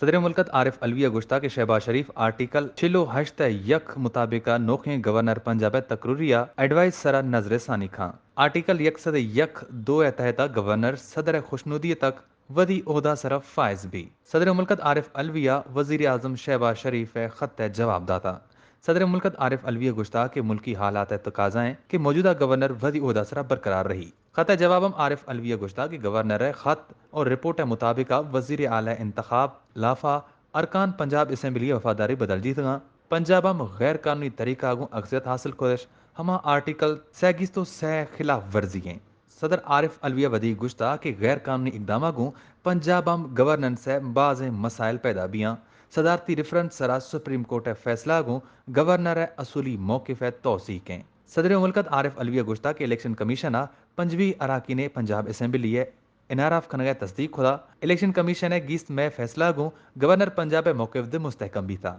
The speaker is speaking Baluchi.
صدر مملکت عارف علوی ء گوشتا کہ شہباز شریف آرٹیکل چل و ہشت ء یک مطابق ء نوخیں گورنر پنجاب ء تقرری ء ایڈوائس سرا نظر ثانی کھاں۔ آرٹیکل یک سد یک دو ء تحت ء گورنر صدر ء خوشنودی تک ودی عہدہ سرا فائز بی۔ صدر مملکت عارف علوی ء وزیر اعظم شہباز شریف ء خط ء جواب داتا۔ صدر مملکت عارف علوی ء گوشتا کہ ملکی حالات ء تقاضا ہیں کہ موجودہ گورنر ودی عہدہ سرا برقرار رہی۔ خط ء جواب ہم عارف علوی ء گوشتا کہ گورنر ء خط اور رپورٹ ء مطابق ء وزیر اعلی انتخاب لافا ارکان پنجاب اسمبلی ء وفاداری بدل جیتگاں۔ پنجاب ہم غیر قانونی طریقہ گوں اکثریت حاصل کرش، ہما آرٹیکل سیگیست و سہ خلاف ورزی ہیں۔ صدر عارف علوی ء ودی گوشتا کہ غیر قانونی اقداماں گوں پنجاب ہم گورننس ء بازیں مسائل پیدا بیاں۔ صدارتی ریفرنس سرا سپریم کورٹ ء فیصلہ گوں گورنر ء اصولی موقف ء توثیق ہیں۔ صدر مملکت عارف علوی ء گوشتا کہ الیکشن کمیشن ء پنجوی اراکین ء پنجاب اسمبلی ء این آر ایف کنگ ء تصدیق کھدا۔ الیکشن کمیشن ء گیست مئے فیصلہ گوں گورنر پنجاب ء موقف دے مستحکم بیتا۔